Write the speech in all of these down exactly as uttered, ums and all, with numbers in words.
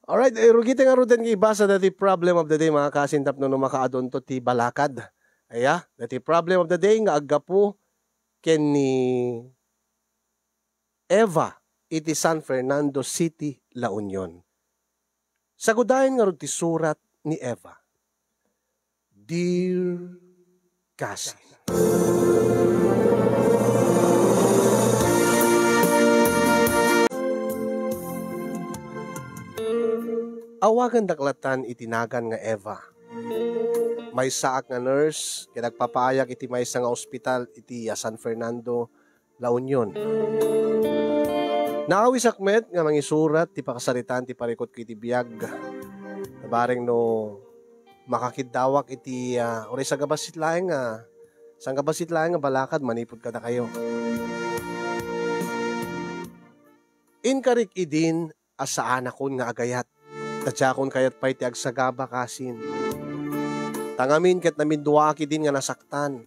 Alright, eh, rugi ti ngaruden nga ibasa dati problem of the day, mga kasin, tapno no makaadunto ti balakad. Aya, dati problem of the day nga aggapu ken ni Eva iti San Fernando City, La Union. Sagudayen ngarud ti surat ni Eva. Dear Kasin. Awagandak latan iti nagan nga Eva. Maysaak nga nurse ket agpapaayak iti maysa nga ospital iti, ah, San Fernando, La Union. Naawisak met nga mangisurat ti pakasaritaan ti parikutko iti biag. Bareng no makakiddawak iti, ah, uray sangabassit laeng nga, sangabassit laeng nga balakad manipud kadakayo. Inkarik idin a saanakon nga agayat, ta diakon kayat pay ti agsagaba kasin. Ta ngamin ket naminduaak idin nga nasaktan.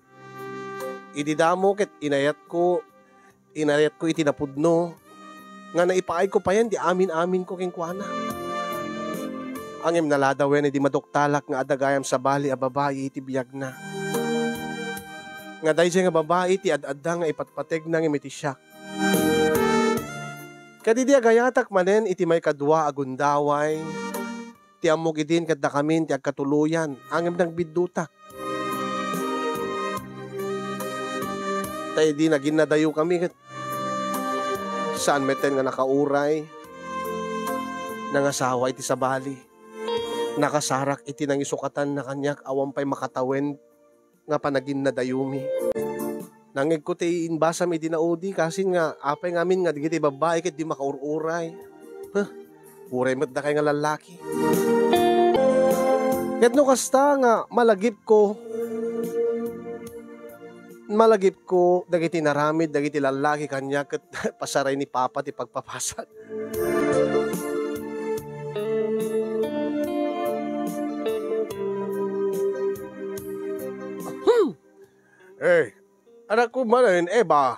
Idi damo ket inayatko, inayatko iti napudno nga naipaayko payen ti amin-aminko kenkuana. Ngem naladawen idi maduktalak nga adda gayam sabali a babai iti biagna. Nga daydiay nga babai ti ad-adda nga ipatpategna ngem iti siak. Ket idi agayatak manen iti maikadua a gundaway, ti ammok idin ket dakamin ti agkatuloyan, ngem nagbiddutak. Ta idi naginnadayokami ket saan metten nga nakauray, nangasawa iti sabali. Nakasarak iti nangisukatanna kaniak awan pay makatawen nga panaginnadayomi. Nangngegko ti imbasam idi naudi, kasin nga apay ngamin nga dagiti babbai ket di makaur-uray. Huh, uray met dakay nga lallaki. Ket no kasta nga malagipko, malagipko dagiti naramid dagiti lallaki kaniak ket pasaray ni Papa ti pagpapasat. Hmm. Eh, anakko manen, Eva.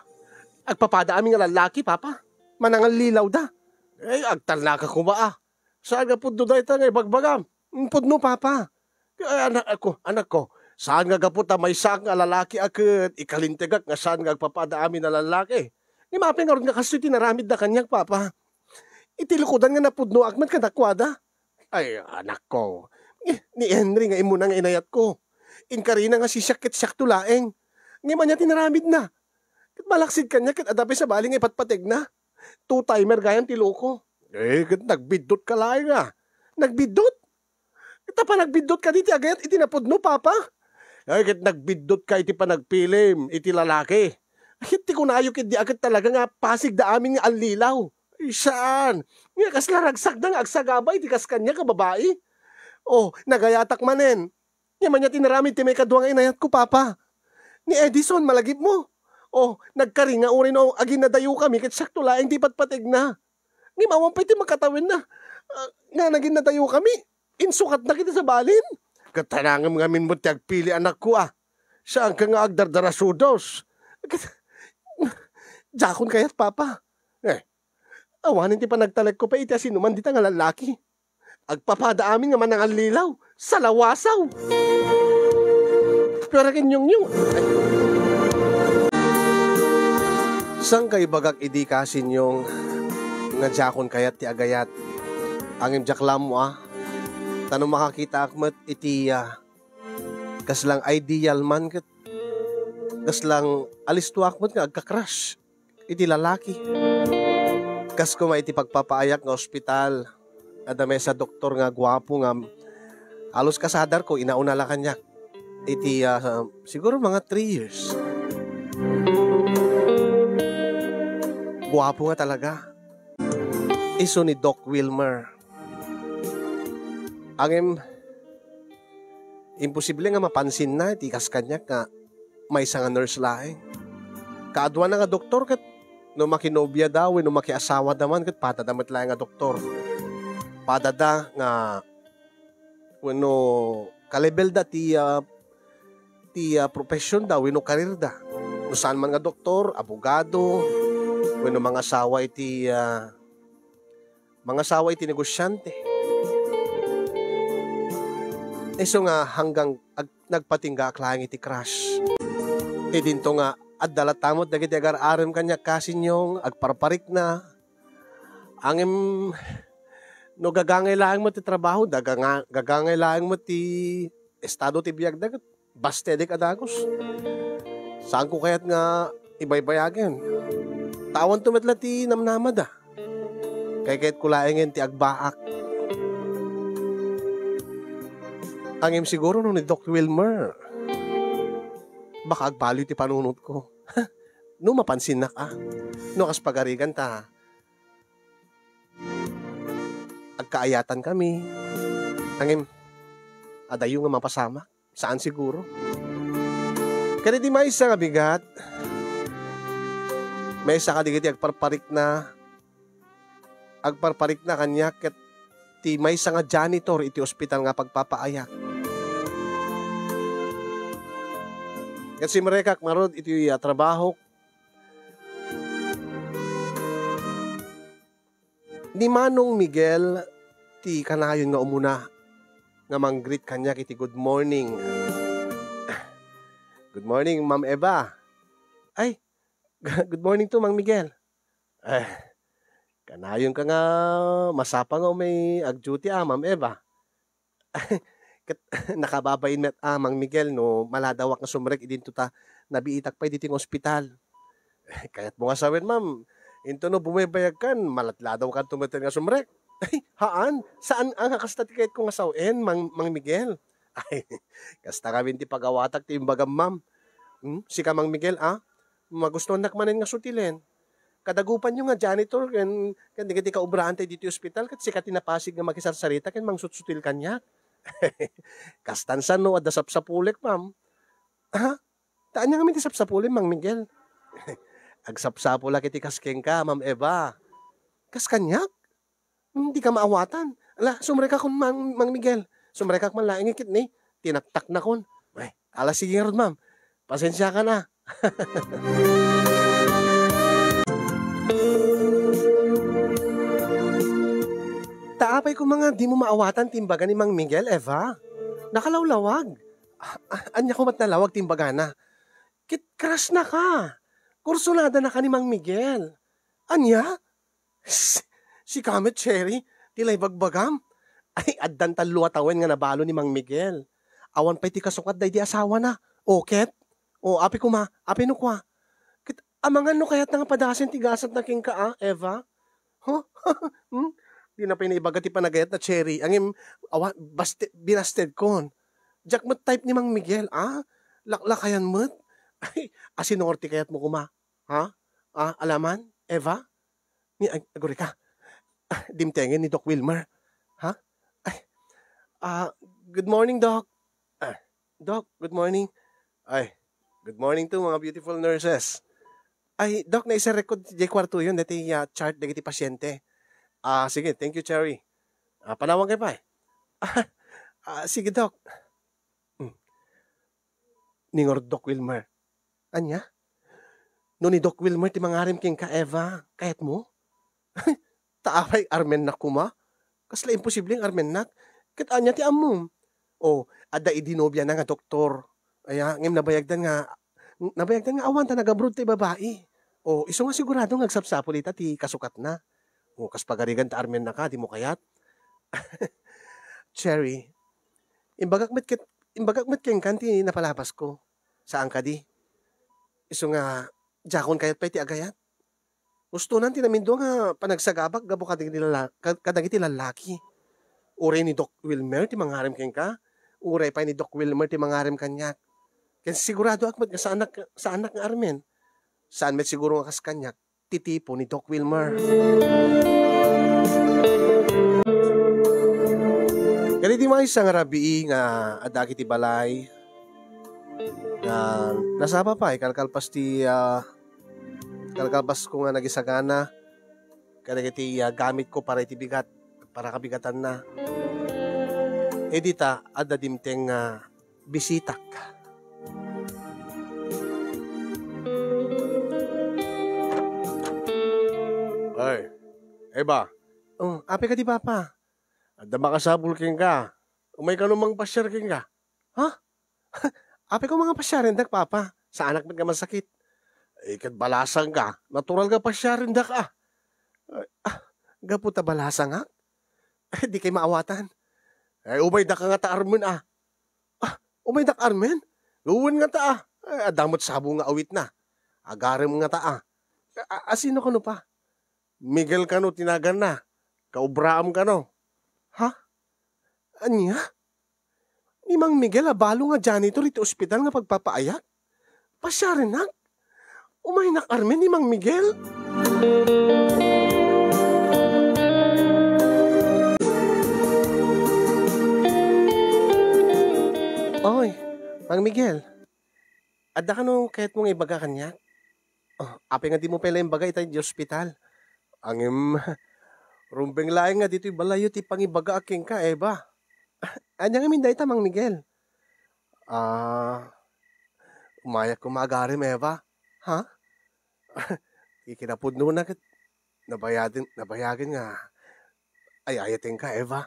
Agpapada amin nga lallaki, Papa. Manangallilaw da. Eh, agtalnaka koma, ah. Saan nga pudno dayta nga ibagbagam? Mm, pudno, Papa. Ay, anakko, anakko. Saan nga gapu ta maysaak nga lalaki a ket ikalintegak nga saan nga agpapada amin a lalaki? Ngem apay ngarud nga kastoy ti naramidda kaniak, Papa? Iti lukodan nga napudnoak met kadakuada. Ay, anakko. Ni, ni Henry nga immuna nga inayatko. Inkarina nga sisiak ket siakto laeng. Ngem ania ti naramidna? Ket malaksid kaniak ket adda pay sabali nga ipatpategna. Two-timer gayam ti loko. Eh, ket nagbiddutka laeng, ah. Nagbiddut? Ket ta panagbiddut kadi ti agayat iti napudno, Papa? Ay, ket nagbiddutka iti panagpilim iti lalaki. Ket ti kunayo ket di a ket talaga nga pasigda amin nga allilaw. Ay, saan? Nga kasla ragsakda nga agsagaba iti kas kaniak a babai? Oh, nagayatak manen. Ngem ania ti naramid ti maikadua nga inayatko, Papa? Ni Edison, malagipmo? Oh, nagkari nga uray no aginnadayokami ket siakto laeng ti ipatpategna. Ngem awan pay ti makatawenna, ah, nga naginnadayokami. Insukatna ket sabalin. Ket ta nangem ngamin met ti agpili, anakko, ah. Saanka nga agdardarasudos. Ket, diakon kayat, Papa. Eh, awanen ti panagtalekko pay iti asinoman dita nga lallaki. Agpapada amin nga manangallilaw, salawasaw. Pero ken Nyong Nyong, ay. Saan ka ibagak idi kasin, Nyong, nga diakon kayat ti agayat? Ngem diak la ammo, ah. Ta no makakitaak met iti, ah, kaslang ideal man ket kaslang alistoak met nga agka-crush iti lalaki. Kas koma iti pagpapaayak nga ospital, adda maysa doktor nga guapo nga halos kasadarko, inauna la kaniak iti, ah, siguro mga three years. Guapo nga talaga. Isu ni Doc Wilmer. Ngem, imposible nga mapansinna iti kas kaniak nga maysa nga nurse laeng. Kaaduana nga doktor ket no makinobiada wenno makiasawada man ket padada met laeng nga doktor. Padada nga wenno kalebelda ti, ah, ti, ah, professionda wenno karirda. No saan man nga doktor, abogado, wenno mangasawa iti, ah, mangasawa iti negosiante. Isu nga hanggang ag-, nagpatinggaak laeng iti crush. Idinto nga adda latta met dagiti agar-arem kaniak, kasinyong agparparikna. Ngem no gagangay laeng met ti trabaho, da ganga-, gagangay laeng met ti estado ti biagda, ket bastedek a dagus. Saanko kayat nga ibaybayagen. Ta awanto met la ti namnamada. Kaykayatko laengen ti agbaak. Ngem siguro no ni Doc Wilmer, baka agbaliw ti panunotko. No mapansinnak a. No kas pagarigan ta, agkaayatan kami. Ngem, adayo nga mapasamak. Saan siguro. Kadagiti maysa nga bigat, maysa kadagiti agparparikna, agparparikna kaniak ket ti maysa nga janitor iti ospital nga pagpapaayak. Ket simrekak ngarud iti, ah, trabahok. Ni Manong Miguel ti kanayon nga umuna nga mang-greet kaniak iti good morning. "Good morning, Ma'am Eva." "Ay, good morning to, Mang Miguel." "Eh, kanayon ka nga masapa nga umay ag-duty a, Ma'am Eva." Ket nakababain met a, Mang Miguel, no maladawak nga sumrek idinto ta nabiitak pay ditoy nga ospital. Kayatmo nga sawen, ma'am, intono bumaybayag kan, maladladaw kanto met nga sumrek. Ay, haan, saan a nga kasta ti kayatko nga sawen, Mang, Mang Miguel? Ay, kasta ngamin ti pagawatak ti imbagam, ma'am. Hmm? Sika, Mang Miguel, a? Magustuhannak manen nga sutilen. Kadagupanyo nga janitor ken, ken dagiti kaobraan tayo ditoy ospital, ket sika ti napasig nga makisarsarita ken mangsutsutil kaniak. Kastan sano, adda sapsapulek, ma'am. Ha? Ta ania ngamin ti sapsapulem, Mang Miguel? Agsapsapulak iti kas kenka, Ma'am Eva. Kas kaniak? Hmm, dika maawatan. Ala, sumrekakon, Mang, Mang Miguel. Sumrekak man laeng ket ni, tinaktaknakon. Ay, ala, sige ngarud, ma'am. Pasensiakan a. Ta apay koma nga dimo maawatan ti imbaga ni Mang Miguel, Eva? Nakalawlawag. A-, a-, ania koma ti nalawag ti imbagana? Ket crush na ka. Kursunada na ka ni Mang Miguel. Ania? S-, sika met, Cherry, ti la ibagbagam? Ay, addan tallo a tawen nga nabalo ni Mang Miguel. Awan pay ti kasukat daydi asawana. O, ket? O, apay koma, apay no kua? Ket amangan no kayatna nga padasen ti gasatna kenka a, Eva? Huh? Hmm? Dina pay naibaga ti panagayatna, Cherry. Ngem, awa, baste-, binastedkon. Diak met type ni Mang Miguel, a? Laklakayan met. Ay, asinukarta kayatmo koma. Ha? A, alaman? Eva? Ni, ag-, agurayka. Ah, dimtengen ni Doc Wilmer. Ha? Ay. Ah, good morning, Doc. Ah, Doc, good morning. Ay, good morning to mga beautiful nurses. Ay, Doc, naiserrekon diay kuartoyon daytoy, ah, chart dagiti pasyente. Ah, sige, thank you, Cherry. Ah, panawankayo pay. Ah, ah, sige, Doc. Hmm. Ni ngarud, Doc Wilmer. Ania? No ni Doc Wilmer ti mangarem kenka, Eva, kayatmo? Ta apay, armennak koma? Kasla imposible nga armennak. Ket ania ti ammom? O, adda idi nobiana nga doktor. Aya, ngem nabayagdan nga, nabayagdan nga awan ta nagabroad ti babai. O, isu nga sigurado nga agsapsapul ita ti kasukatna. O, kas pagarigan ta armennaka, dimo kayat? Cherry, imbagak met ket, imbagak met kenkan ti napalabasko. Saan kadi? Isu nga, diakon kayat pay ti agayat. Gustonan ti namindua nga panagsagabak gapu kadagiti lala-, kad-, kadagiti lallaki. Uray ni Doc Wilmer ti mangarem kenka, uray pay ni Doc Wilmer ti mangarem kaniak. Ken siguradoak met nga saanak, saanak nga armen. Saan met siguro nga kas kaniak, ti tipo ni Doc Wilmer. Kadagiti maysa nga rabii nga adda iti balay, nga nasapa pay kalkalpas ti, ah, kalkalpasko nga nagisagana kadagiti, ah, gamitko para iti bigat, para kabigatanna. Idi ta, adda dimteng nga bisitak. Ay, Eva. Oh, apay kadi, Papa? Adda makasapul kenka. Umay kano mangpasiar kenka. Ha? Apay ko mangpasiarendak, Papa. Saanak met nga masakit. Eh, ket balasangka. Natural nga pasiarendak, ah. Ah, gapu ta balasangak? Eh, di kay maawatan. Eh, umaydak ngata armen, ah. Ah, umaydak armen? Wen ngata, ah. Eh, adda met sabo nga awitna. Agarem ngata, ah. A-, asino kano pa? Miguel kano ti naganna. Kaubraam kano. Ha? Ania? Ni Mang Miguel a balo nga janitor iti ospital nga pagpapaayat? Pasiarennak? Umaynak armen ni Mang Miguel? Oy, Mang Miguel. Adda kano kayatmo nga ibaga kaniak? Oh, apay nga dimo pay la imbaga ita idiay ospital? Ngem, rumbeng laeng nga ditoy balayyo ti pangibaga a kenka, Eva. Ania ngamin dayta, Mang Miguel? Ah, umayak koma agarem, Eva. Ha? Ti kinapudnona ket nabayagen, nabayagen nga ay-ayatenka, Eva.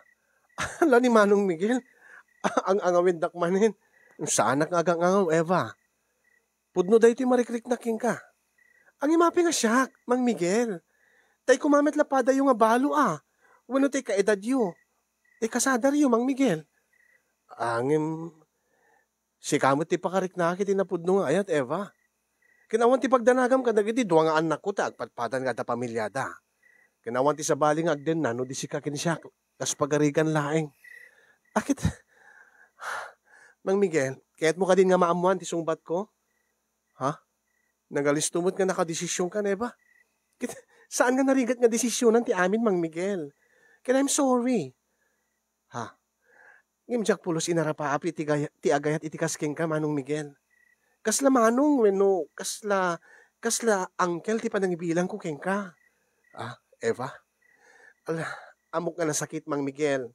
Ala ni Manong Miguel, ang-angawendak manen. Saanak nga agang-angaw, Eva. Pudno daytoy marikriknak kenka. Ngem apay nga siak, Mang Miguel? Tay koma met la padayo nga balo a, wenno tay kaedadyo, tay kasadaryo, Mang Miguel. Ngem, sika met ti pakariknak iti napudno nga ayat, Eva. Ken awan ti pagdanagam kadagiti dua nga annakko ta agpadpadan nga adda pamiliada. Ken awan ti sabali nga agdenna no di sika ken siak, kas pagarigan laeng. Akin, Mang Miguel, kayatmo kadin nga maammoan ti sungbatko? Ha? Nagalisto met nga nakadesisionka, Eva. Ket saan nga narigat nga desisionan ti amin, Mang Miguel. Ken I'm sorry. Ha? Ngem diak pulos inarapaap iti gaya-, ti agayat iti kas kenka, Manong Miguel. Kasla manong wenno kasla, kasla angkel ti panangibilangko kenka. Ah, Eva? Ala, ammok nga nasakit, Mang Miguel.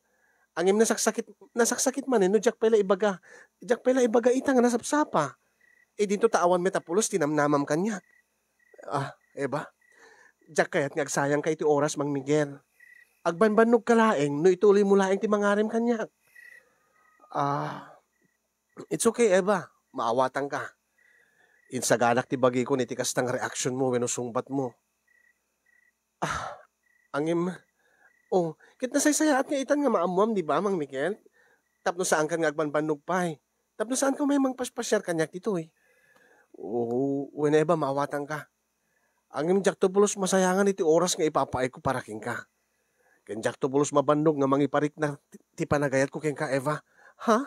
Ngem nasaksakit, nasaksakit manen no diak pay la ibaga, diak pay la ibaga ita nga nasapsapa. Idinto ta awan met a pulos ti namnamam kaniak. Ah, Eva, diak kayat nga agsayangka iti oras, Mang Miguel. Agbanbannogka laeng no ituloymo laeng ti mangarem kaniak. Ah, it's okay, Eva. Maawatanka. Insaganak ti bagikon iti kasta nga reaksionmo wenno sungbatmo. Ah, ngem, oh, ket nasaysayaat nga itan nga maammoam, di ba, Mang Miguel? Tapno saankan nga agbanbannog pay. Tapno saanka umay mangpaspasiar kaniak ditoy. Oh, wen, Eva, maawatanka. Ngem diakto pulos masayangan iti oras nga ipapaayko para kenka. Ken diakto pulos mabannog nga mangiparikna ti, ti panagayatko kenka, Eva. Ha?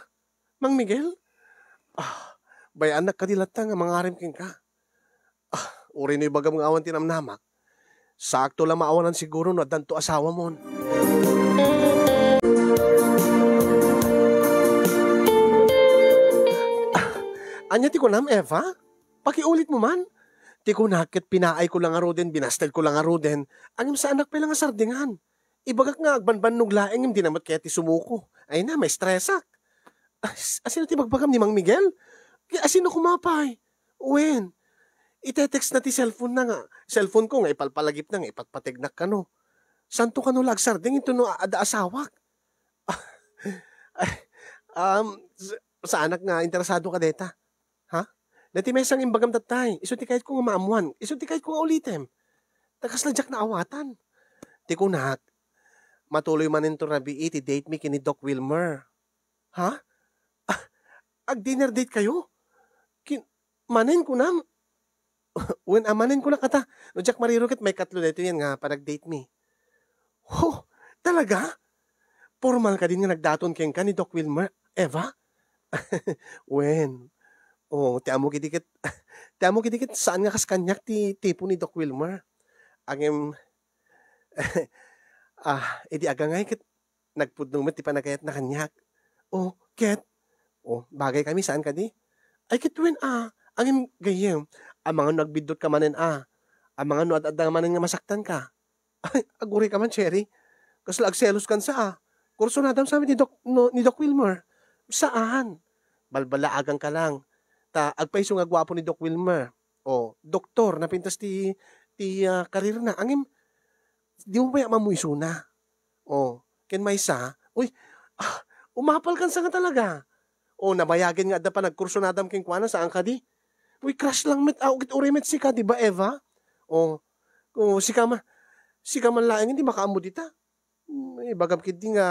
Mang Miguel? Ah, bay-annak kadi latta nga mangarem kenka. Ah, uray no ibagam nga awan ti namnamak, saakto la maawanan siguro no addanto asawamon. Ah, ania ti kunam, Eva? Pakiulitmo man. Ti kunak ket pinaayko la ngaruden, binastelko la ngaruden, ngem saanak pay la nga sardingan. Ibagak nga agbanbannog laeng ngem dina met kayat ti sumuko. Ay na, maestresak. As-, asino ti bagbagam ni Mang Miguel? Ket asino koma pay? Wen, ite-text na ti cellphone na nga, cellphone ko nga ipalpalagipna nga ipatpategnak kano. Saanto kano la agsardeng intono a-, adda asawak? Ay, um, sa-, saanak nga interesado ka deta. Ha? Dati maysa nga imbagam tattay, isu ti kayatko nga maammoan, isu ti kayatko nga ulitem. Ta kasla diak naawatan. Ti kunak, matuloy manen to rabii ti date mi ken ni Doc Wilmer. Ha? Ah, ag-dinner date kayo? Kin-, manen kunam? Wen a, manen kunak ata, no diak mariro ket maikatlo daytoy nga panag-date mi. Ho, talaga? Pormal kadin nga nagdaton kenka ni Doc Wilmer, Eva? Wen. Oh, ti ammok idi ket, ti ammok idi ket saan nga kas kaniak ti tipo ni Doc Wilmer. Ngem, ah, idi agangay ket nagpudno met ti panagayatna kaniak. Oh, ket? Oh, bagay kami, saan kadi? Ay, ket wen a, ngem gayyem, amangan no agbiddotka manen a, amangan no ad-adda manen nga masaktanka. Ay, aguray ka man, Cherry. Kasla agseloskan sa a. Kursunadam sa ni Doc, no, ni Doc Wilmer. Saan? Balbalaagangka lang. Ta agpayso nga guapo ni Doc Wilmer. Oh, doktor, napintas ti, ti, ah, karirna. Ngem, di mo pay ammo isuna. Oh, ken maysa, uy, ah, Umapalkan sa nga talaga. O, nabayagen nga adda panagkursunadam kenkuana, saan kadi? Uy, crush lang met, aw, ket uray met sika, di ba, Eva? O, o, sika ma-, sika man laeng, hindi makaammo dita. Hmm, ibagam ketdi nga,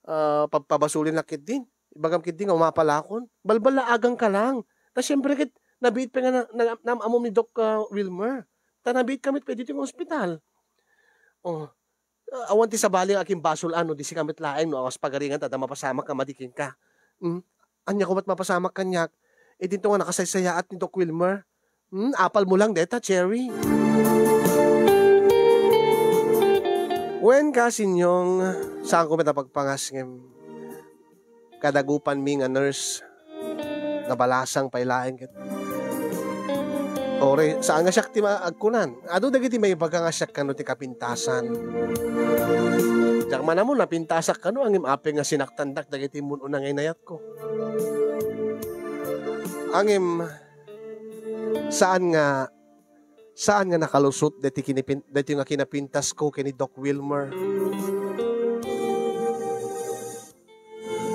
ah, pagpabasulen la ketdi. Ibagam ketdi nga umapalakon. Balbalaagangka lang. Ta siyempre ket, nabiit pa nga na, na, naam-ammom ni Doc, ah, Wilmer. Ta nabiit kami pwede ti nga ospital. O, ah, awan ti sabali nga akin basol, ano, di sika met laeng, no, awas pagaringan, ta adda mapasamak nga madi kenka. Hmm? Ania ko met mapasamak kaniak? Idinto nga nakasaysayaat ni Doc Wilmer. Hmm? Apalmo lang deta, Cherry. Wen, kasinyong, saanko met a pagpangas ngem kadagupanmi nga nurse, nabalasang pay laeng ket. Ore, saan nga siak ti ma-, agkunan. Adu dagiti maibaga nga siak kano ti kapintasan. Diak man ammo napintasak kano, ngem apay nga sinaktandak dagiti immun-una nga inayatko. Ngem, saan nga, saan nga nakalusot daytoy kinipin-, daytoy nga kinapintasko ken ni Doc Wilmer.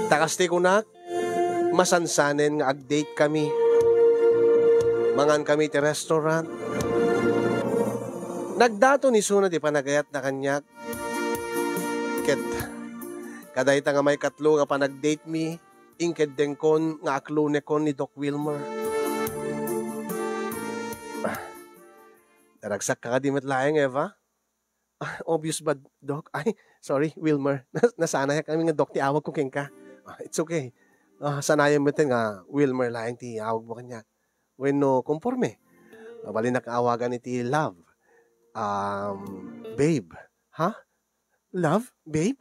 Ta kas ti kunak, masansanen nga ag-date kami. Mangan kami ti restaurant. Nagdaton isuna ti panagayatna kaniak. Ket kadayta nga maikatlo nga panag-date mi, inkeddengkon nga aklonekon ni Doc Wilmer. Ah, naragsakka kadi met laeng, Eva? Ah, obvious ba, Doc? Ay, sorry, Wilmer. Nas-, nasanayak kami nga Doc ti awagko kenka. Ah, it's okay. Ah, sanayan met nga Wilmer laeng ti awagmo kaniak. Wenno, konforme. Mabalinnak awagan iti love. Um, babe. Ha? Love? Babe?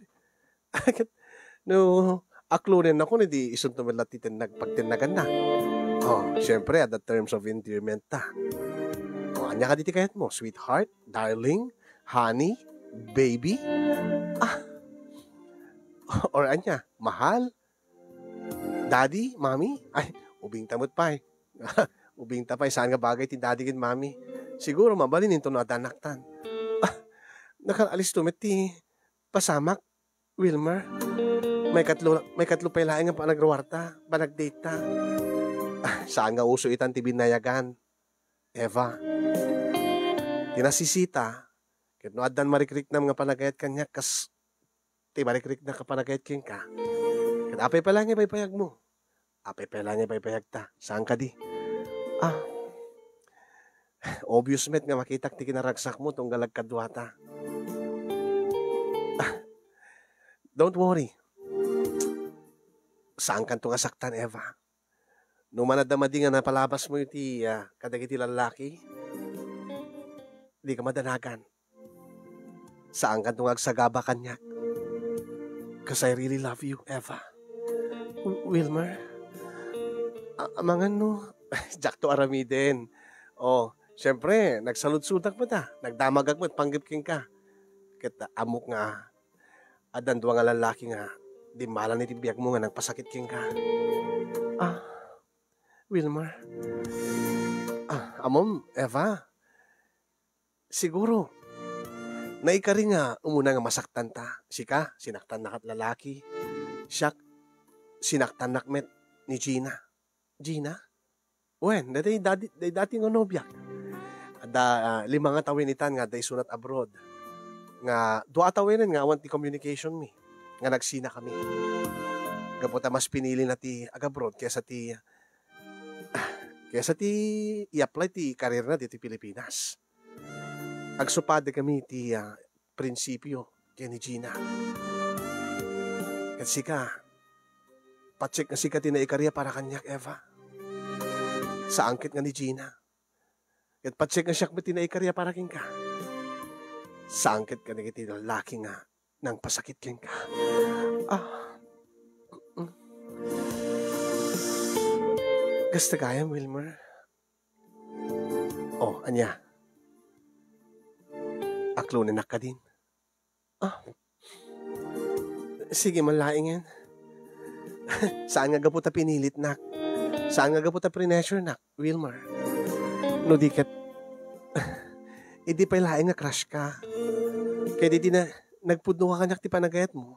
No, aklonennakon, idi isunto met la ti tennag-, pagtennaganna. Oh, siyempre, adda terms of endearment ta. Oh, ania kadi ti kayatmo? Sweetheart? Darling? Honey? Baby? Ah. Or ania? Mahal? Daddy? Mommy? Ay, ubingta met pay. Ubingta pay, saan nga bagay ti daddy ken mommy. Siguro, mabalin intono adda annaktan. Ah, nakaalis to met ti pasamak, Wilmer. Maikatlo, maikatlo pay laeng nga panagruarta, panag-date ta. Ah, saan nga uso itan ti binayagan, Eva. Ti nasisita, ket no addan marikriknam nga panagayat kaniak, kas ti marikriknak a panagayat kenka. Ket apay pay laeng nga ibaybayagmo? Apay pay laeng nga ibaybayagta? Saan kadi? Ah, obvious met nga makitak ti kinaragsakmo tunggal agkaduata. Ah, don't worry. Saankanto nga saktan, Eva. No man adda madi nga napalabasmo iti, ah, kadagiti lallaki, dika madanagan. Saankanto nga agsagaba kaniak. 'Cause I really love you, Eva. W-, Wilmer? A-, amangan no? Diakto aramiden. Oh, siyempre, nagsaludsodak met a. Nagdamagak met panggep kenka. Ket ammok nga addan dua nga lallaki nga dimmalan iti biagmo nga nagpasakit kenka. Ah, Wilmer. Ah, ammom, Eva. Siguro, naikari nga umuna nga masaktanta. Sika, sinaktannak ket lalaki. Siak, sinaktannak met ni Gina. Gina? Wen, daydi dadi-, daydi dati nga nobiak. Adda, ah, lima nga tawen itan nga adda isunat abroad. Nga dua a tawenen nga awan ti communication mi. Nga nagsinakami. Gapu ta mas pinilina ti agabroad kaysa ti, ah, kaysa ti i-apply ti karierna ditoy Pilipinas. Agsupadi kami ti, ah, prinsipio ken ni Gina. Ket sika, patsek nga sika ti naikari a para kaniak, Eva. Saan ket nga ni Gina. Ket patsek nga siak met ti naikari a para kenka. Saan ket kadagiti lallaki nga nangpasakit kenka. Ah. Mm. Kasta gayam, Wilmer. Oh, ania? Aklonenak kadin? Ah. Sige man laengen. Saan nga gapu ta pinilitnak? Saan nga gapu ta prinessurenak, Wilmer? No di ket, idi pay laeng nga crush ka. Ket idi na, nagpudno ka kaniak ti panagayatmo,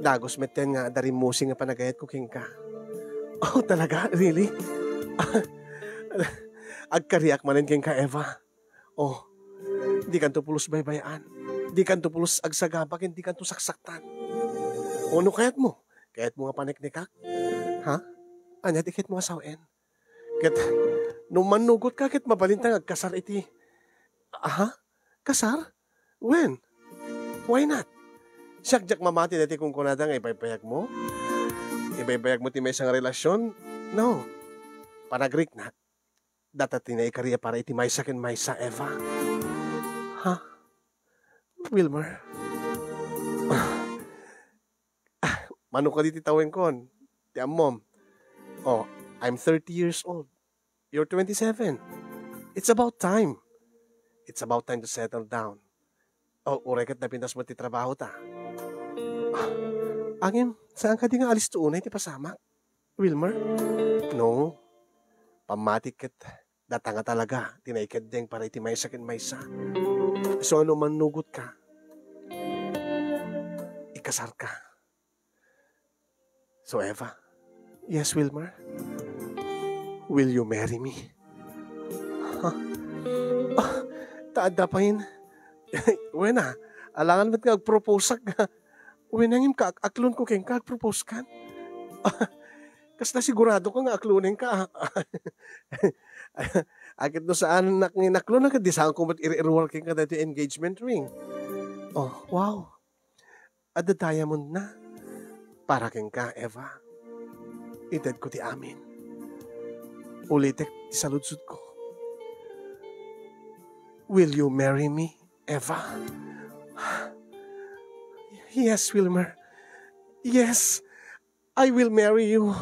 Dagus metten nga adda rimmusi nga panagayatko kenka. Oh, talaga? Really? Agkariak manen kenka, Eva. Oh, dikanto pulos baybay-an. Dikanto pulos agsagaba ken dikanto saksaktan. O no kayatmo? Kayatmo nga paneknekak? Ha? Ania ti kayatmo a sawen? Ket no mannugotka ket mabalinta nga agkasar iti, aha? Kasar? When? Why not? Siak diak mamati daytoy kunkunada nga ibaybayagmo? Ibaybayagmo ti maysa nga relasyon? No. Panagriknak, data ti naikari a para iti maysa ken maysa, Eva. Ha? Wilmer? Ah, mano kadi ti tawenkon? Ti ammom. Oh, I'm thirty years old. You're twenty-seven. It's about time. It's about time to settle down. Oh, uray ket napintas mo ti trabaho ta. Ah, ngem, saan kadi nga alisto unay ti pasamak, Wilmer? No. Pammatik ket data nga talaga ti naikeddeng para iti maysa ken maysa. So, ano mannugotka? Ikasarka. So, Eva? Yes, Wilmer? Will you marry me? Ha? Ah, ta adda pay. Wen a, alangan met nga agproposak nga. Wen a ngem ka, aklonko kenka, agproposkan? Kasla sigurado ka nga aklonenka, ah. Aket no saanak nga inaklon, ket di saanko met ir-iruar kenka daytoy engagement ring. Oh, wow. Adda diamond na. Para kenka, Eva. Itedko ti amin. Ulitek ti saludsodko. Will you marry me, Eva? Yes, Wilmer. Yes, I will marry you.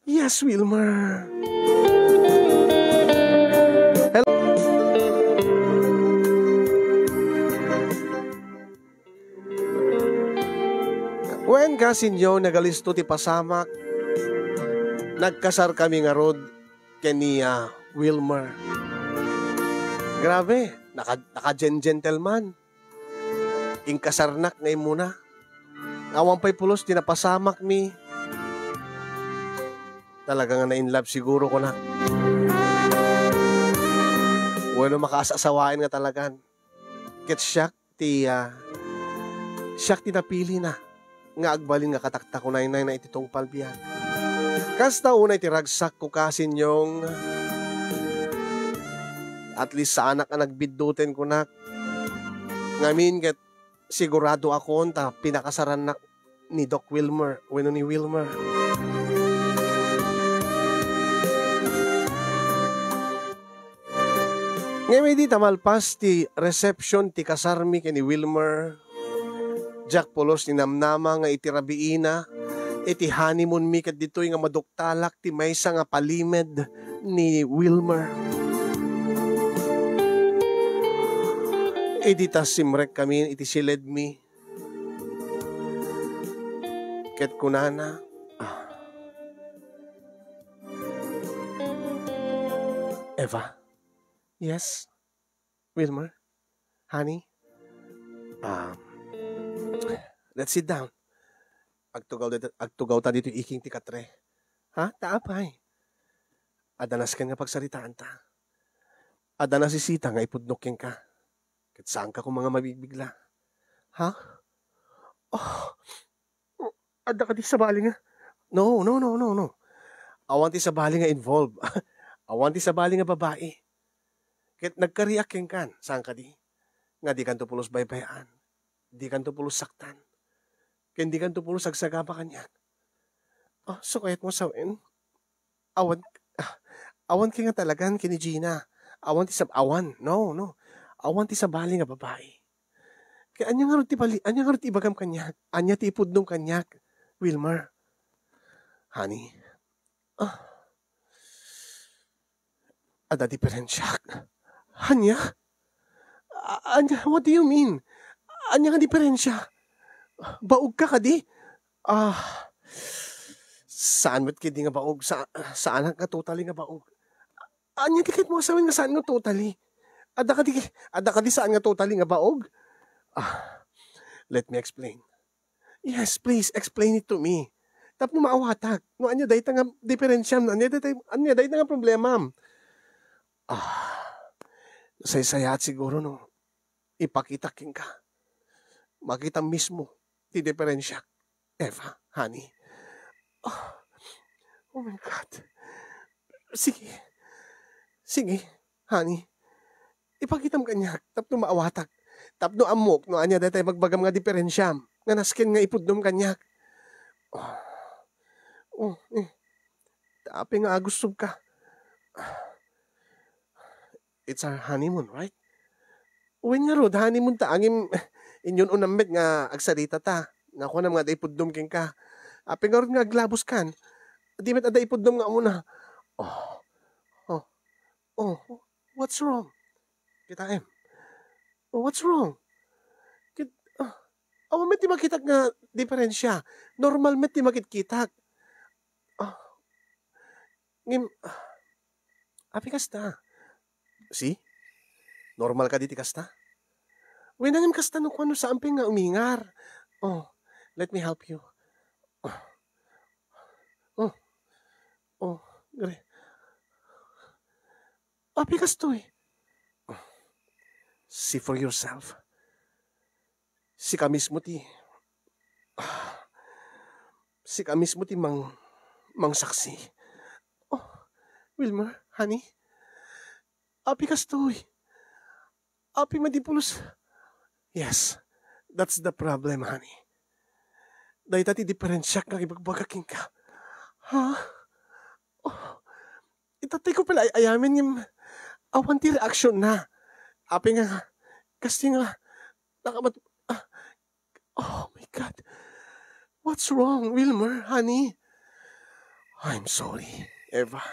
Yes, Wilmer. Hello? Wen, kasinyo, nagalisto ti pasamak. Nagkasar kami ngarud ken ni, ah, Wilmer. Grabe, naka-, naka-gen-, gentleman. Inkasarnak nga immuna. Awan pay pulos ti napasamakmi. Talaga nga na-in love siguro kunak. Wenno makaas-asawaen nga talagan. Ket siak ti, ah, siak ti napilina nga agbalin nga kataktakunaynayna iti tungpal biag. Kasta unay ti ragsakko, kasinyong, at least saanak a nagbidduten kunak. Ngamin ket sigurado akon ta pinakasarannak ni Doc Wilmer wenno ni Wilmer. Ngem idi ta malpas ti reception ti kasarmi ken ni Wilmer, diak pulos ninamnama nga iti rabiina, iti honeymoonmi ket ditoy nga maduktalak ti maysa nga palimed ni Wilmer. Idi ta simrekkamin iti siledmi, ket kunana, ah, Eva? Yes? Wilmer? Honey? Um, let's sit down. Agtugaw, agtugaw ta ditoy iking ti katre. Ha? Ta apay? Adda nasken nga pagsaritaanta. Adda nasisita nga ipudnok kenka. Ket saanka koma nga mabigbigla. Ha? Oh, adda kadi sabali nga? No, no, no, no, no. Awan ti sabali nga involved. Awan ti sabali nga babai. Ket nagkariak kenkan, saan kadi? Nga dikanto pulos baybay-an. Dikanto pulos saktan. Ken dikanto pulos agsagaba kaniak. Oh, so kayatmo sawen? Awan, ah, awan kay nga talagan ken ni Gina. Awan ti sab-, awan. No, no. Awan ti sabali nga babai. Kay ania ngarud ti bali-, ania ngarud ti ibagam kaniak? Ania ti ipudnom kaniak, Wilmer? Honey. Ah. Adda diferensiak. Ania? A-, ania, what do you mean? Ania nga diferensia? Baog ka kadi? Ah, saan met kadi nga baog? Sa-, saanak nga totally nga baog. Ania ti kayatmo a sawen nga saan nga totally? Adda kadi, adda kadi saan nga totally nga baog? Ah, let me explain. Yes, please, explain it to me. Tapno maawatak. No ania dayta nga diferensiam, no ania dayta, ania dayta nga problemam. Ah, saysayaat siguro no ipakitak kenka. Makita mismo ti diferensiak. Eva, honey. Ah, oh my God. Sige. Sige, honey. Ipakitam kaniak, tapno maawatak. Tapno ammok no ania dayta ibagbagam nga diferensiam, nga nasken nga ipuddom kaniak. Oh, oh, eh. Apay nga agussobka? It's our honeymoon, right? Wen ngarud, honeymoon ta, ngem inyun-unam met nga agsaritata. Nga kunam nga adda ipuddom kenka. Apay ngarud nga aglabuskan? Di met adda ipuddom nga umuna. Oh, oh, oh, what's wrong? Kitaem. Oh, what's wrong? Kit-, ah, awan met ti makitak nga diferensia. Normal met ti makitkitak. Ah, ngem, ah, apay kasta? See? Normal kadi ti kasta? Wen, ngem kasta no kuano saan pay nga umingar. Oh, let me help you. Oh, oh, oh, gre-, apay kastoy? See for yourself. Sika mismo ti, sika mismo ti mang-, mangsaksi. Oh, Wilmer, honey, apay kastoy? Apay madi pulos? Yes, that's the problem, honey. Dayta ti diferensiak nga ibagbaga kenka. Ha? Oh, itatay ko pala ay-ayamen ngem awan ti reaksionna. Apay nga, kasta nga, nakamat-, ah, oh my God. What's wrong, Wilmer, honey? I'm sorry, Eva.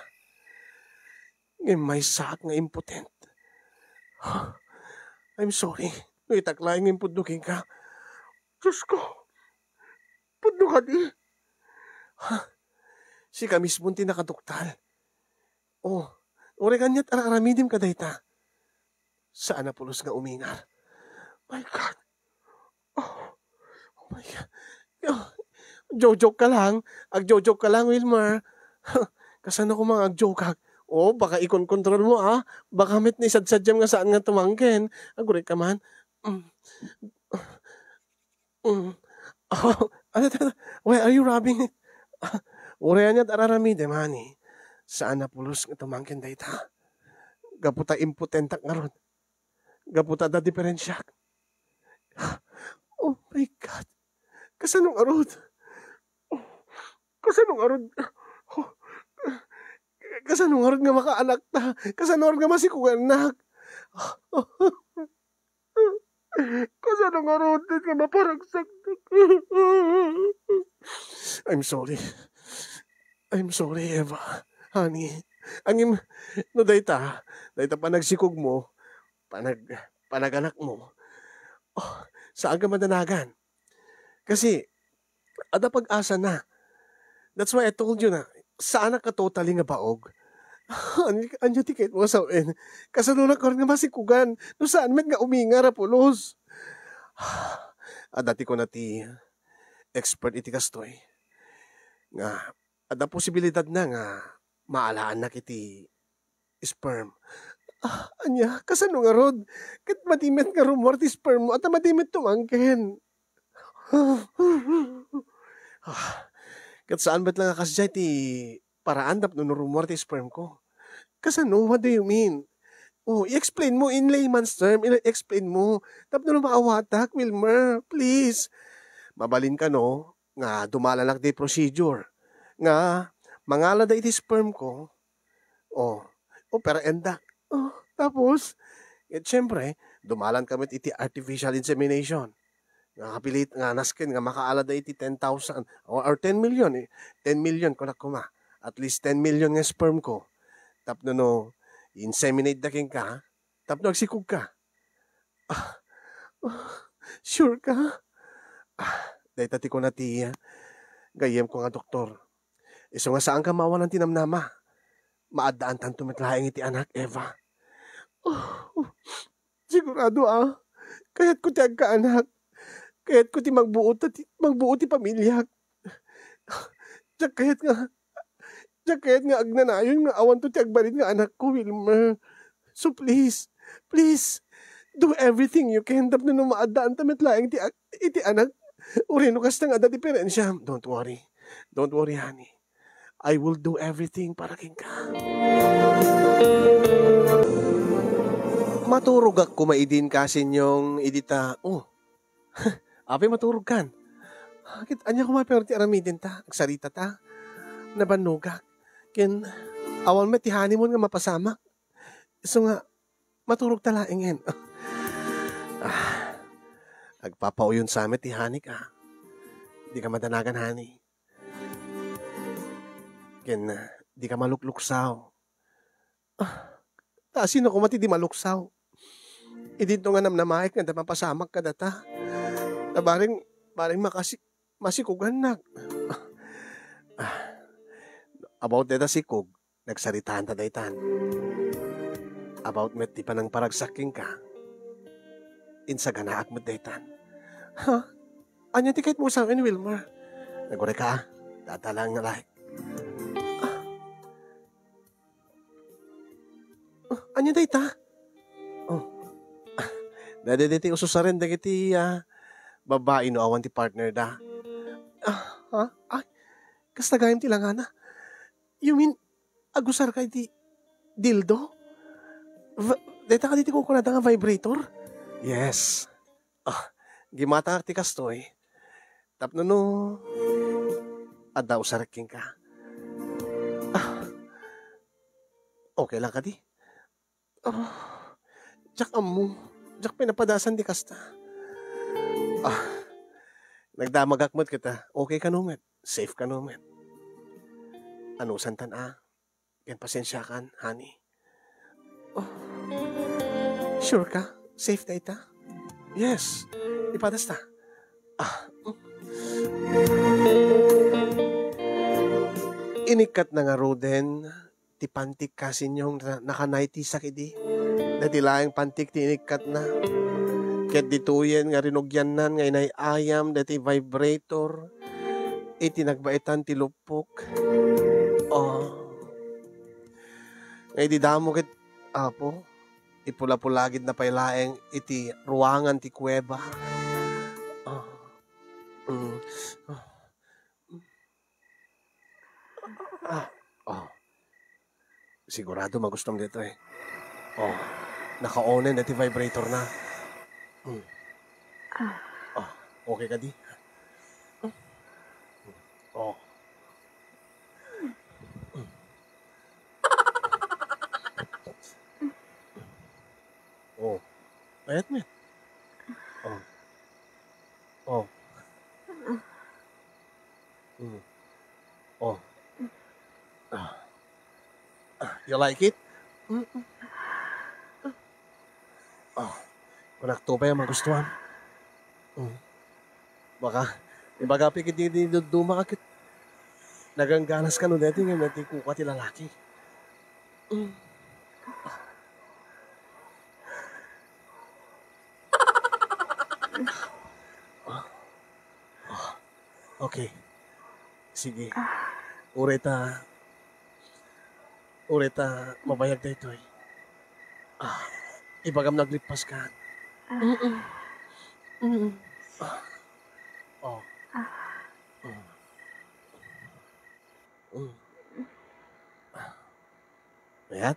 Ngem maysaak nga impotent. I'm sorry. No itak laeng nga impudno kenka. Diyos ko, pudno kadi. Ha? Sika mismo ti nakaduktal. Oh, uray aniat ar-aramidem kadayta. Saan a pulos nga umingar. My God. Oh, oh my God. Oh, joke-joke ka lang. Ag-joke-joke ka lang, Wilmer. Kasano ko mang ag-joke-ak? Oh, baka ikonkontrol mo, ah. Baka met naisadsadiam nga saan nga tumangken. Aguray ka man. Mm. Mm. Oh, ano, ano, why are you rubbing it? Uray aniat ar-aramidem, honey. Saan a pulos nga tumangken dayta. Gapu ta impotentak ngarud. Gapu ta adda diferensiak. Oh my God. Kasano ngarud? Oh, kasano ngarud? Oh, kasano ngarud nga makaanak ta? Kasano ngarud nga masikugannak? Kasano ngarud nga maparagsak? I'm sorry. I'm sorry, Eva. Honey, ngem, no dayta, dayta panagsikog mo, panag-, panaganak mo, oh, saan ka madanagan? Kasi, adda pag-asa na. That's why I told you na, saanak a totally nga baog. Ania, ania ti kayat mo nga sawen? Kasano ngarud nga masikugan? No saan met nga umingar a pulos? Adda ti kuna ti expert iti kastoy. Nga, adda posibilidad na nga maalaannak iti sperm. Ah, ania, kasano ngarud? Ket madi met nga rummuar ti sperm mo, ata madi met tumangken. Ah, ket saan met la nga kasdiay ti paraan tapno no rummuar ti sperm ko? Kasano? What do you mean? Oh, i-explain mo in layman's term, i-explain mo. Tapno no maawatak, Wilmer, please. Mabalin kano nga dumalanak ti procedure nga mangalada iti sperm ko. Oh, operaendak. Oh, tapos, ket siyempre, dumalan kami iti artificial insemination. Nga kapilit, nga nasken nga makaalada iti ten thousand or, or ten million, eh. Ten million, kunak koma. At least ten million nga sperm ko. Tapno no, inseminate da kenka, tapno agsikog ka. Ah, ah, sure ka? Ah, dayta ti kuna ti, ah, gayyem ko nga doktor. Isu nga saan ka maawanan ti namnama. Maaddaantanto met laeng iti anak, Eva. Oh, oh, sigurado, ah. Kayatko ti agkaanak. Kayatko ti magbuo ta ti, magbuo ti pamiliak. Diak kayat nga, diak kayat nga agnanayon nga awanto ti agbalin nga anakko, Wilmer. So please, please, do everything you can tapno no maaddaanta met laeng ti ag-, iti anak. Uray no kasta nga adda diferensia. Don't worry. Don't worry, honey. I will do everything para kenka. Maturogak koma idin, Kasinyong, idi ta, oh, apay maturogkan? Ket ania koma pay ti aramidenta? Agsarita ta. Nabannogak. Ken awan met ti honeymoon nga mapasamak. Isu nga, maturog ta laengen. Ah, agpapauyon sa met ti honey ka. Dika madanagan, honey. Ken, ah, dika malukluksaw. Ah, ta sino koma ti di maluksaw? Idinto nga namnamaek nga adda mapasamak kadata. Ta bareng, bareng makasi-, masikugannak. Ah, about deta sikog, nagsaritaanta daytan. About met ti panangparagsak kenka, insaganaak met daytan. Ha? Ania ti kayatmo sawen, Wilmer? Naguray ka, ah. Data lang nga like. Ah. Ah, ania dayta? Oh. Daydi ti ususaren dagiti, ah, babai no awan ti partner da. Ah, ha? Ay, kasta gayam ti langana. You mean, agusarka iti dildo? Va-, dayta kadi ti kukunada nga vibrator? Yes. Ah, gimatangak ti kastoy. Tapno no, adda usarek kenka. Ah, okay lang kadi? Ah, diak ammo. Diak pinapadasan ti kasta. Ah, nagdamagak met kita. Okay kano met? Safe kano met? Anusantan, ah. Ken pasensiakan, honey. Oh. Sure ka? Safe dayta? Yes. Ipadas ta. Ah. Mm. Inikkatna ngaruden ti pantik, Kasinyong, na-, nakanaytisak idi. Daydi laeng pantik ti inikkatna. Ket ditoyen nga rinugiannan nga inay-ayam daytoy vibrator iti nagbaetan ti lupok. Oh. Nga idi damo ket, Apo, ipulapulagidna pay laeng iti ruangan ti kuweba. Ah. Mm. Ah. Ah. Oh. Sigurado magustuam daytoy. Oh. Naka-onen daytoy vibrator na. Mm. Ah. Okay kadi? Oh. Oh. Payat met. Oh. Oh. Mm. Oh. Ah. Ah, you like it? Mm-mm. Ah, kunakto pay a magustuam. Mm. Baka, ibaga pay ket di, di dudduma ket nagangganas kano daytoy nga ti kukua ti lalaki. Mm. Ah. Ah. Okay. Sige. Uray ta, uray ta mabayag daytoy. Ah, ibagam naglippas ka. Mm-mm. Mm-mm. Ah. Oh. Mm. Mm. Mayat?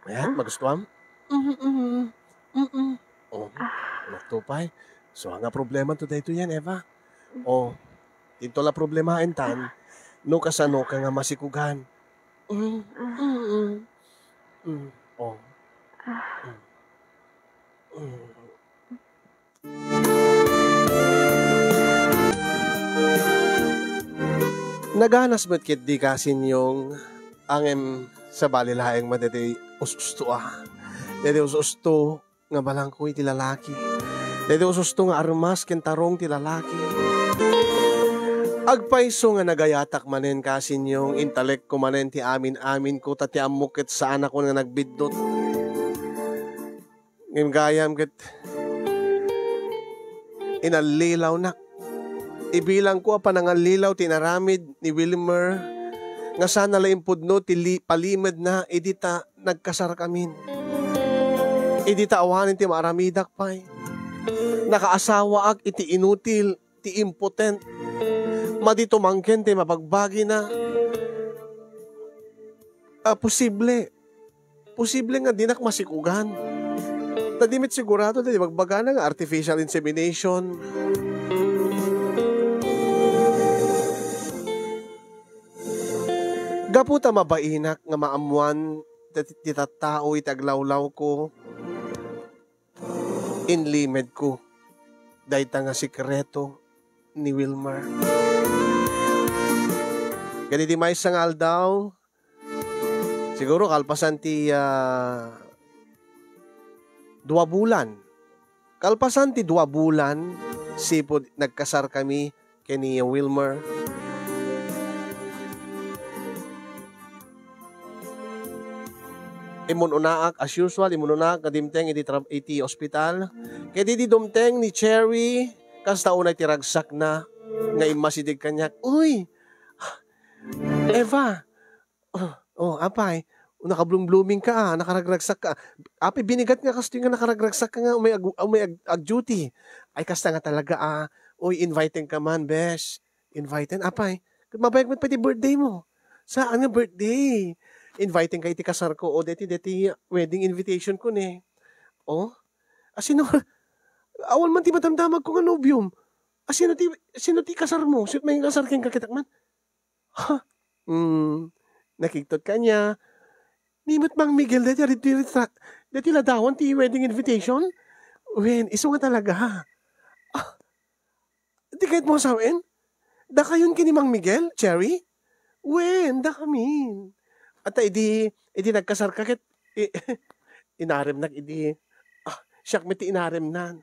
Mayat, ah? Magustuam? Mhm, mhm. Mm-mm. Oh, ah. Anak to pay. So, nga problema to daytoy yan, Eva. Mm. Oh, dito la problemaen tan, ah, no kasano ka nga masikugan. Mm, ah, mm-mm. Mm, oh. Ah. Mm. Mm. Naganas met ketdi, Kasinyong, ngem sabali laeng met daytoy us-usto a. Daytoy us-usto nga balangko iti lalaki. Daytoy us-usto nga armas ken tarong ti lalaki. Agpayso nga nagayatak manen, Kasinyong, intalekko manen ti amin-aminko, ta ti ammok ket saanakon nga nagbiddut. Ngem gayam ket inallilawnak. Ibilangko a panangallilaw ti inaramid ni Wilmer nga sana la impudno ti li-, palimedna idi ta nagkasarkamin. Idi ta awanen ti maaramidak pay. Nakaasawaak iti inutil, ti impotent. Madi tumangken ti mabagbagina. Ah, posible. Posible nga dinak masikugan. Ta di met sigurado, di bagbagana nga artificial insemination. Gapu ta mabainak nga maammuan ti, ti tattao iti aglawlawko, inlimedko dayta nga sekreto ni Wilmer. Kadidi maysa nga aldaw, siguro kalpasan ti, ah, dua bulan. Kalpasan ti dua bulan, sipud nagkasarkami ken ni Wilmer. Immun-unaak, as usual, immun-unaak nga dimteng iti tra-, iti ospital. Ket idi dumteng ni Cherry, kasta unay ti ragsakna nga immasideg kaniak, "Uy, Eva, oh, oh, apay, nakablum-blooming ka, ah, nakaragragsak ka. Apay, binigat nga kastoy nga nakaragragsak ka nga umay ag-, umay ag-, ag-duty. Ay, kasta nga talaga, ah. Uy, inviting ka man, besh. Inviting? Apay, ket mabayag met pay ti birthday mo. Saan nga birthday? Inviting ka iti kasar ko. O, deti, deti wedding invitation ko ne." Oh? Asino? Awan man ti madamdamag ko nga nobiom. Asino ti, sino ti kasar mo? Sino may kasar kenka, kitak man? Ha? Hmm, nakigtot kaniak. Ni met Mang Miguel dayta, dayta, dayta ladawan ti wedding invitation? Wen, isu nga talaga. Ah, di kayat mo asawen? Dakayon ken ni Mang Miguel, Cherry? Wen, dakamin. At idi, idi nagkasar ka ket, i-, inaremnak idi, ah, siak met ti inaremnan.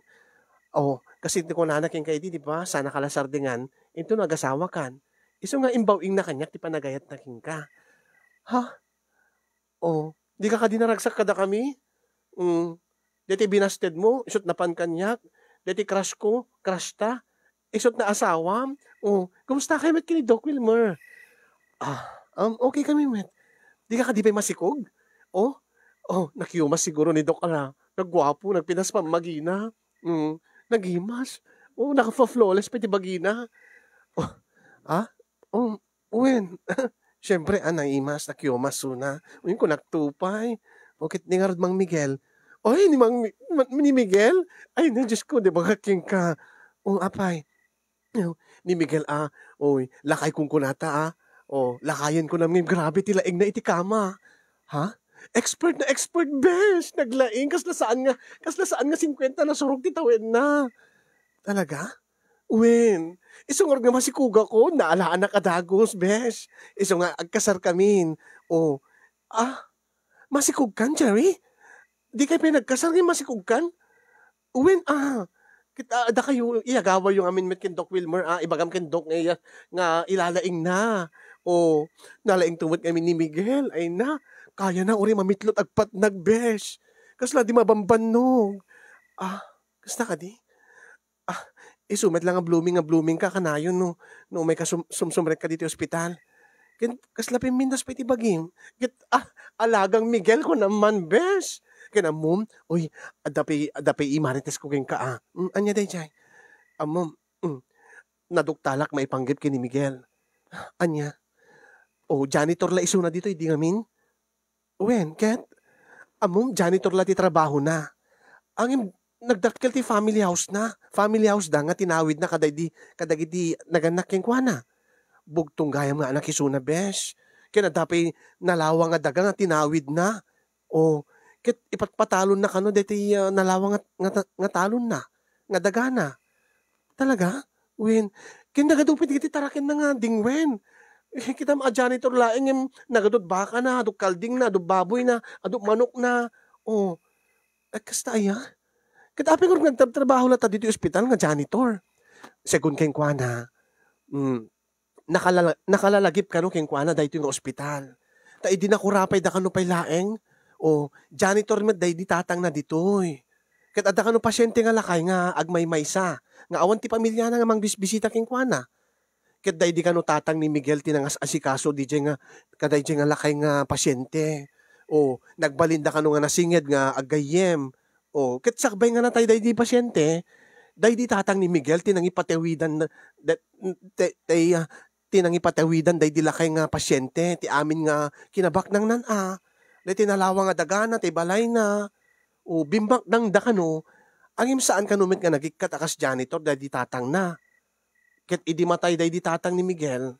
Oh, kasi ti kunana kenka idi, di ba? Sana ka la sardingan, inton agasawa kan. Isu nga imbaw-ingna kaniak ti panagayatna kenka. Ha? Oh, di ka kadi naragsak kadakami? Mm. Deti binasted mo, isut napan kaniak. Deti crush ko, crush ta. Isut na asawam. Oh, kumusta kayo met ken ni Doc Wilmer? Ah, um, okay kami met. Di ka kadi pay masikog? Oh, oh, nakiumas siguro ni Doc, ala. Nagguapo, nagpinas pammagina. Mm, nagimas. Oh, naka-flawless pa ti bagina. Oh, ah? Oh, wen. Siyempre, ah, naimas, nakiumas, suna. Wen, kunak tupay. O, ket ni ngarud Mang Miguel. Oy, ni Mang Mi-, Ma-, ni Miguel? Ay, na, Diyos ko, di ba, kenka? O, apay. Oh, ni Miguel, ah, oy, lakay kunkunata, ah. Oh, lakayen ko na ngem grabe ti laeng na iti kama. Ha? Expert na expert, besh! Naglaing, kasla saan nga, kasla saan nga singkwenta nasurog ti tawenna. Talaga? Wen, isu ngarud nga masikogakon, naalaanak a dagus, besh. Isu nga agkasarkamin. Oh, ah, masikogkan, Cherry? Di kay pay nagkasar nga masikogkan? Wen, ah, ket, ah, dakayo, iyagawayo ngamin met ken Doc Wilmer, ah, ibagam ken Doc nga iya-, nga ilalaingna. Oh, nalaing to met ngamin ni Miguel. Ay na, kayana uray mamitlot agpatnag, besh. Kasla di mabambannog. Ah, kasta kadi? Ah, isu met la nga blooming nga blooming ka kanayon no, no umay ka sum-, sumsumrek ka ditoy ospital. Ken kasla pimmintas pay ti bagim. Ket, ah, alagang Miguel ko naman, besh. Ken ammom, uy, adda pay, adda pay imarites ko kenka, ah. Mm, ania daydiay? Ammom, mm, naduktalak maipanggep ken ni Miguel. Ania? O, janitor la isuna ditoy, di ngamin? Wen, ket, ammom, janitor la ti trabahona. Ngem nagdakkel ti family house na. Family house da nga tinawidna kadaydi, kadagiti nagannak kenkuana. Bugtong gayam nga anak isuna, besh. Ken adda pay nalawa nga daga nga tinawidna. O, ket ipatpatalonna kano daytoy, ah, nalawa nga, nga ta-, nga talonna, nga dagana. Talaga? Wen, ken nagadu pay dagiti tarakenna nga dingwen. Eh, kitam a janitor laeng ngem nagadu bakana, adu kaldingna, adu baboyna, adu manokna. Oh, eh, kasta aya? Ket apay ngarud nga agtrabtrabaho latta ditoy ospital nga janitor? Segun kenkuana, mm, nakalala-, nakalalagip kano kenkuana daytoy nga ospital. Ta idi nakurapay da kano pay laeng, o, janitor met daydi tatangna ditoy. Ket adda kano pasiente nga lakay nga agmaymaysa, nga awan ti pamiliana nga mangbisbisita kenkuana. Ket daydi kano tatang ni Miguel ti nangas-asikaso didiay nga, kadaydiay nga lakay nga pasiente. O, nagbalinda kano nga nasinged nga aggayyem. O, ket sakbay nga natay daydi pasiente, daydi tatang ni Miguel ti nangipatawidan da-, da-, te-, te-, ah, ti nangipatawidan daydi lakay nga pasiente, ti amin nga kinabaknangnan a, daydi nalawa nga dagana, ti balayna, o bimbaknangda kano, ngem saan kano met nga nagikkat a kas janitor daydi tatangna. Ket idi matay daydi tatang ni Miguel,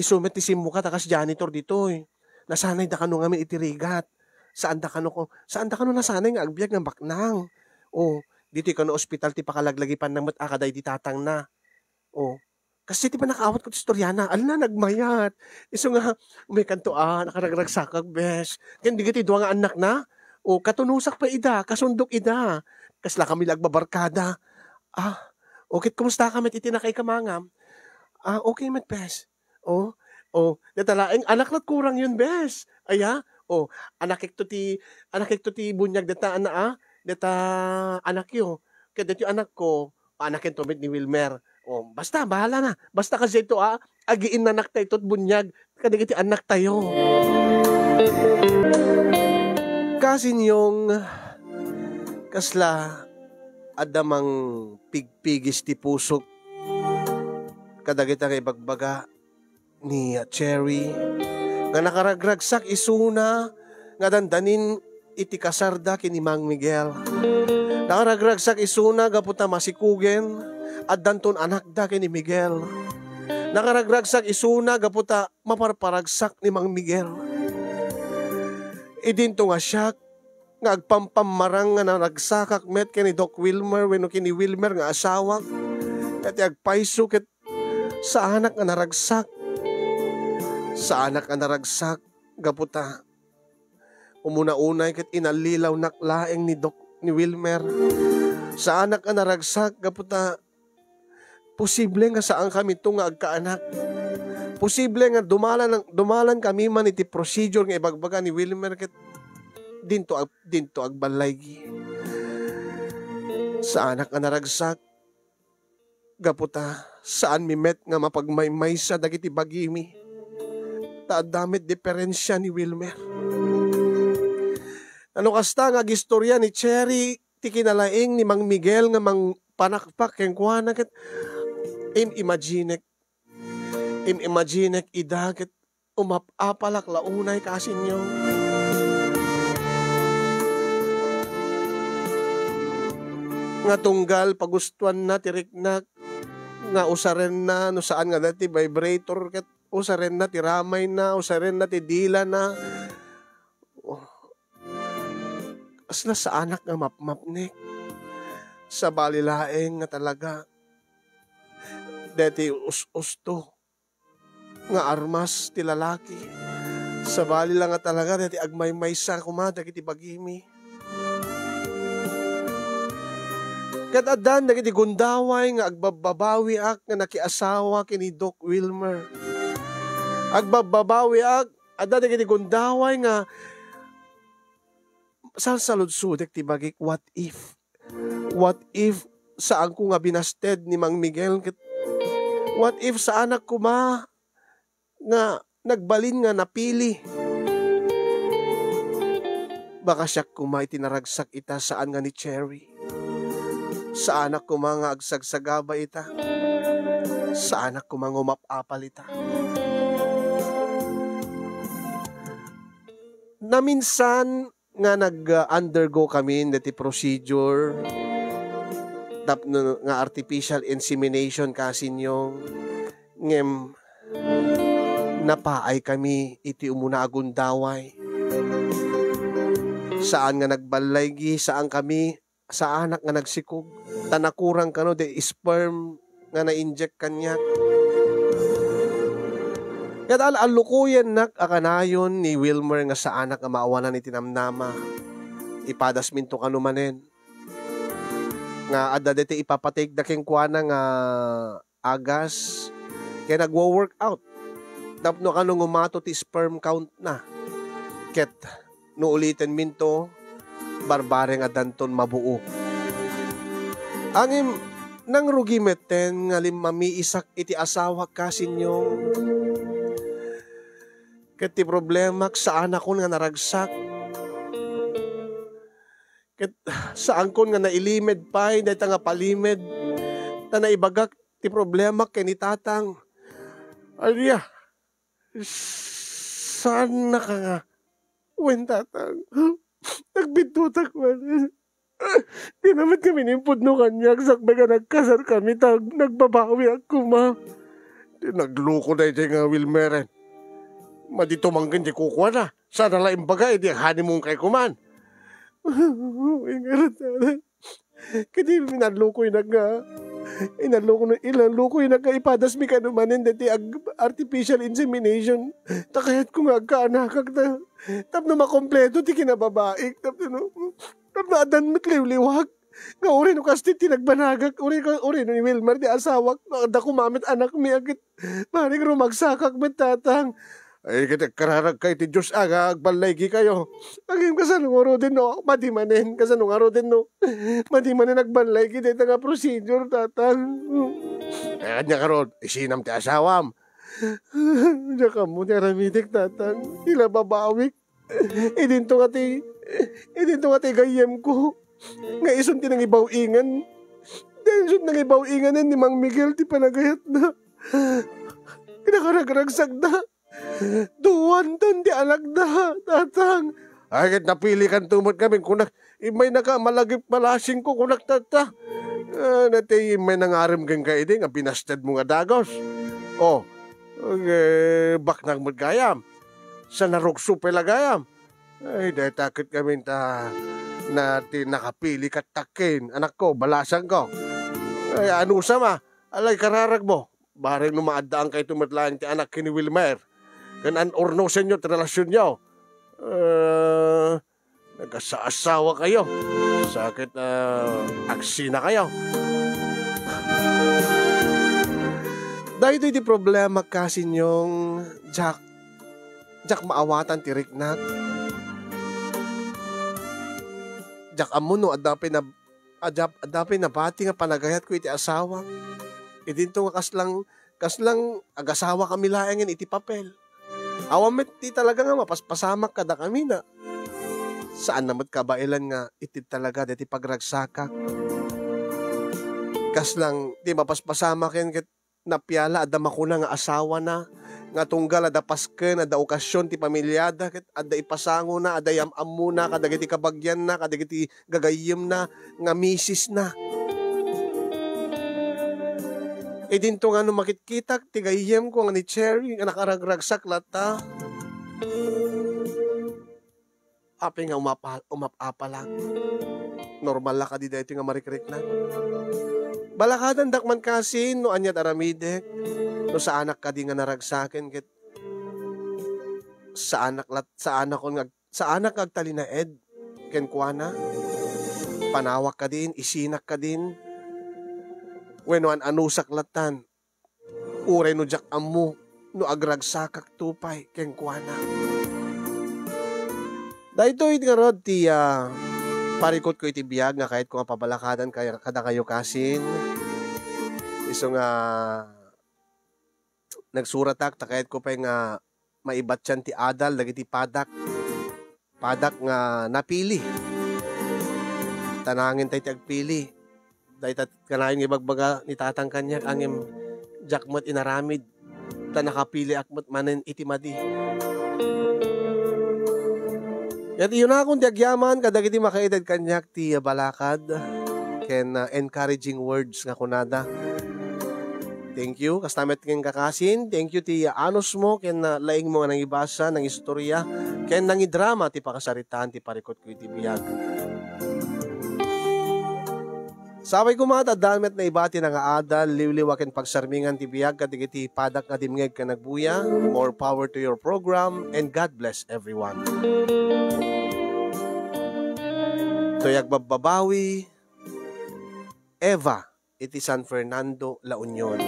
isu met ti simmukat a kas janitor ditoy. Nasanayda kano ngamin iti rigat. Saanda kano ko-, saanda kano nasanay nga agbiag nga baknang. O, ditoy kano ospital ti pakalaglagipanna met a kadaydi tatangna. O, Kasi ti pannakaawatko ti istoriana, ala, nagmayat. Isu nga, umay kanto a, nakaragragsakak, bes. Ken dagiti dua nga annakna, o, katunosak pay ida, kasundok ida. Kasla kami la agbabarkada. Ah, o, ket kumusta ka met iti nakaikamangan? Ah, okay met, bes. O, o, deta laeng anak lat kurang yun, bes. Aya? O, anakekto ti, anakekto ti buniag deta, ana, a? Deta anakyo. Ket deti anakko, anaken to met ni Wilmer. O, basta, bahala na. Basta kasi ito, a, agiinnanak tayo ito't buniag kadagiti annak tayo. Kasinyong, kasla adda mangpigpigis ti pusok kadagita nga ibagbaga ni Cherry nga nakaragragsak isuna nga dandanin iti kasarda ken ni Mang Miguel. Nakaragragsak isuna gapu ta masikugen, addanton anakda ken ni Miguel. Nakaragragsak isuna gapu ta maparparagsak ni Mang Miguel. Idinto nga siak nga agpampammarang nga naragsakak met ken ni Doc Wilmer wenno ken ni Wilmer nga asawak, ket ti agpayso ket saanak nga naragsak. Saanak nga naragsak gapu ta umuna-unay ket inallilawnak laeng ni Doc, ni Wilmer. Saanak nga naragsak gapu ta posible nga saan kami to nga agkaanak. Posible nga dumalan, dumalan kami man iti procedure nga ibagbaga ni Wilmer ket dinto ag-, dinto agballaygi. Saanak nga naragsak gapu ta saanmi met nga mapagmaymaysa dagiti bagimi. Ta adda met diferensia ni Wilmer. Ano kasta nga agistoria ni Cherry ti kinalaing ni Mang Miguel nga mangpanakpak kenkuana ket im-imaginek, im-imaginek ida ket umap-apalak la unay kasinyo. Nga tunggal pagustuanna ti riknak, nga usarenna no saan nga dati vibrator ket usarenna ti ramayna, usarenna ti dilana. Oh, kasla saanak nga mapmapnek. Sabali laeng nga talaga deti us-usto nga armas ti lalaki. Sabali la nga talaga deti agmaymaysa koma dagiti bagimi. Ket addan dagiti gundaway nga agbabbabawiak nga nakiasawa ken ni Doc Wilmer. Agbabbabawiak, adda dagiti gundaway nga salsaludsodek ti bagik, what if? What if saanko nga binasted ni Mang Miguel? Ket what if saanak koma nga nagbalin nga napili? Baka siak koma iti naragsak ita, saan nga ni Cherry. Saanak koma nga agsagsagaba ita. Saanak koma nga umap-apal ita. Naminsan nga nag-undergo kami deti procedure tapno nga artificial insemination kasinyo, ngem napaay kami iti umuna a gundaway. Saan nga nagballaygi, saan kami, saanak nga nagsikog, ta nakurang kano ti sperm nga na-inject kaniak. Ket al-, allukoyennak a kanayon ni Wilmer nga saanak nga maawanan iti namnama. Ipadasminto kano manen nga adda deti ipapategda kenkuana nga agas, ken nagwo-workout tapno kano nga umato ti sperm count na. Ket no ulitenminto, barbareng addanton mabuo. Ngem, nangrugi metten nga limmamiisak iti asawak, kasinyong. Ket ti problemak, saanakon nga naragsak. Ket saankon nga nailimed pay dayta nga palimed, ta naibagak ti problemak ken ni Tatang. Ania? Saannaka nga? Wen, Tatang. Nagbiddutak man. Di na met kami impudno kaniak sakbay nga nagkasar kami, ta nagbabawiak koma. Di nagloko daytoy nga Wilmer. Madi tumangken ti kukuana. Saan la imbaga idi honeymoon kay kuman. Wen ngarud, Tatang. Ket inallukoynak nga, inalluko-, inallukoynak nga ipadasmi kano manen daytoy ag-, artificial insemination. Ta kayatko nga agkaanakak ta, tapno makompleto ti kinababaik. Tapno, tapno addan met liwliwak. Nga uray no kasta ti nagbanagak, uray ka, uray no ni Wilmer ti asawak, no adda koma met anakmi, a ket maring rumagsakak met, Tatang. Ay, ket agkararagkayo ti Dios, a, nga agballaykayo. Ngem kasano ngaruden no madi manen? Kasano ngaruden no madi manen agballaykayo dayta nga procedure, Tatang? Ay, ania ngarud, isinam ti asawam? Diak ammo ti aramidek, Tatang. Ti la babawik. Idinto nga ti, idinto nga ti gayyemko nga isun ti nangibaw-ingan. Dayta isun nangibaw-inganen ni Mang Miguel ti panagayatna. Nakaragragsakda. Duanton ti anakda, Tatang. Ay, ket napilikanto met ngamin, kunak, immaynaka, malagip malasingko, kunak, Tata. Ah, daytoy immayna nga arem kenka idi nga binastedmo nga dagus. Oh, eh, baknang met gayam. Sa narukso pay la gayam. Ay, dayta ket ngamin ta na ti nakapili ket takkin, anakko, balasangko. Ay, anusam a, alay kararagmo. Bareng no maaddaankayto met laeng ti anak ken ni Wilmer. Ken an-, urnosenyo ti relasionyo. Eh, nagasa-asawakayo. Sakit, ah, agsinakayo. Daytoy ti problema, kasinyong Jack. Diak maawatan ti riknak. Diak ammo no adda pay nab-, adda, adda pay nabati nga panagayatko iti asawak. Idinto nga kaslang, kaslang agasawakami laengen iti papel. Awan met ti talaga nga mapaspasamak kadakami na. Saanna met kabaelan nga itid talaga daytoy pagragsakak. Kaslang ti mapaspasamaken ket napiala, adda makuna nga asawana, nga tunggal adda pasken, adda okasion ti pamilyada, ket adda ipasangona, adda yam-ammona kadagiti kabagianna, kadagiti gagayyemna nga misisna. Idinto nga no makitkitak ti gayyemko nga ni Cherry nga nakaragragsak latta. Apay nga umapa-, umap-apalak? Normal la kadi daytoy nga marikriknak? Balakadandak man kasin no ania ti aramidek, no saanak kadi nga naragsaken ket saanak lat-, saanakon nga ag-, saanak nga agtalinaed kenkuana? Panawak kadin, isinak kadin, wenno an-anusak lattan? Uray no diak ammo no agragsakakto pay kenkuana. Daytoy ngarud ti, ah, parikutko iti biag nga kayatko nga pabalakadan kay-, kadakayo kasin. Isu nga nagsuratak ta kayatko pay nga maibatian ti adal dagiti padak, padak nga napili. Ta nangin tay ti agpili. Dayta kanayon nga ibagbaga ni Tatang kaniak, ngem diak met inaramid, ta nakapiliak met manen iti madi. Ket iyunakon ti agyaman kadagiti makaitid kaniak ti balakad ken, ah, encouraging words nga kunada. Thank you. Kasta met ken kakasin, thank you ti anusmo ken, ah, laingmo nga nangibasa, nangistorya, ken nangidrama ti pakasaritaan ti parikutko iti biag. Sapay koma ta addan met naibati nga adal, liwliwa ken pagsarmingan ti biag kadagiti padak nga dimngeg ken agbuya. More power to your program, and God bless everyone. Toy agbabbabawi, Eva, iti San Fernando, La Union.